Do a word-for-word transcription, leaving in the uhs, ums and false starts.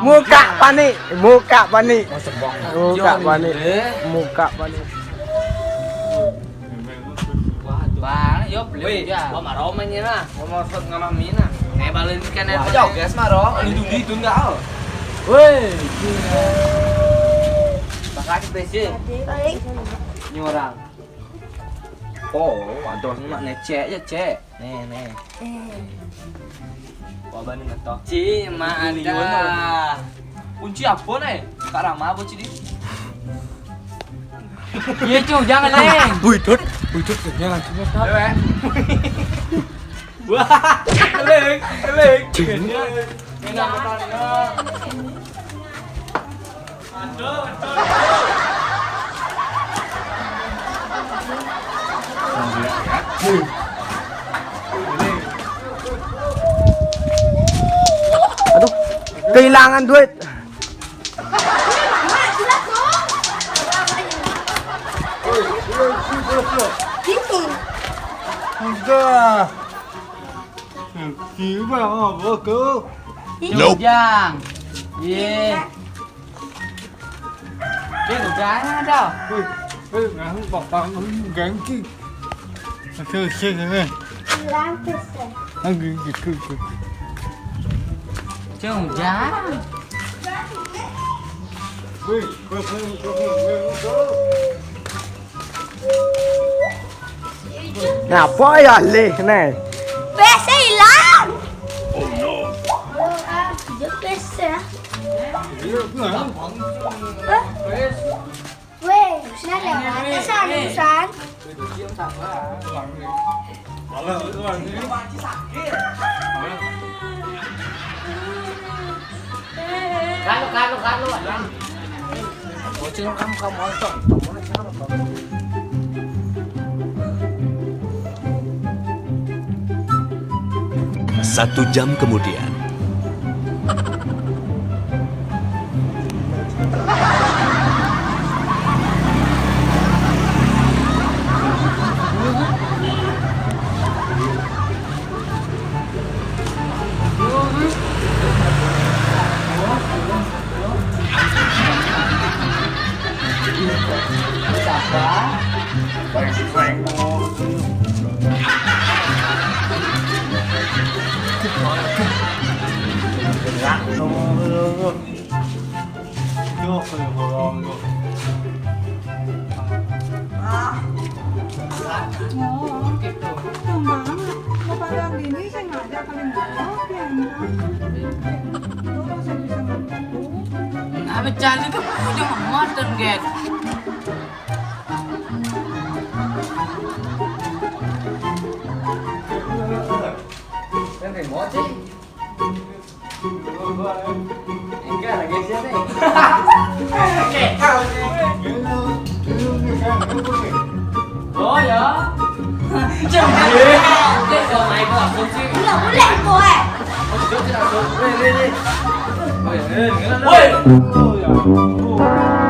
Muka panik, muka panik. Oh, sebong. Muka panik. Muka panik. Bang, yo beli. Wih, ya. Gua marah mainnya nah. Gua mau set ngamah mina. Kayak balen ikan. Wah, jauh guys, marah. Ini dulu itu enggak. Woi. Makasih P C. Ini orang. Oh, aduh, ini mak ngecek ya, cek. Nih, nih. Eh. Wah, bani ngetok. Ci, mak ada. Kunci apa nih? Kak Rama apa, Ci, di? Iya, Cuk, jangan, Leng. Wih, Dut. Wih, Dut, jangan, Cuk. Dewe. Wah, Leng, Leng. Cing. Ini apa, Tang? Aduh, kehilangan duit. Udah. Gimana, Bos? Nope. Jang. Iya. Dia udah ada. Wih, wih, ngang bọc băng gắng chứ. Sư sư sư. Lắm cái sự. Ăn gì gì cứ cứ. Chồng già. Wih, wih, wih, wih, wih, wih. Ngapa ya leh nih? P C hilang. Oh no. Dia P C ya. Hah? Weh, saya lewat. Saya urusan. Kalau, kalau, kalau, Bang. Bocil kamu, kamu nonton. Satu jam kemudian. Oh, gitu. Gampang. Mau pakai yang gini, saya ngajak kali mau. Oke, enggak. Terus saya bisa ngantuk. Nah, bercanda tuh punya motor, Get. Kan remote sih. Enggak, lagi siapa nih? Oh ya. Jangan. Dia mau main langsung sih. Enggak boleh, boy. Oh, dia tidak langsung. Nih, nih, nih. Oh ya, nih, nih, nih. Woi. Oh ya. Oh.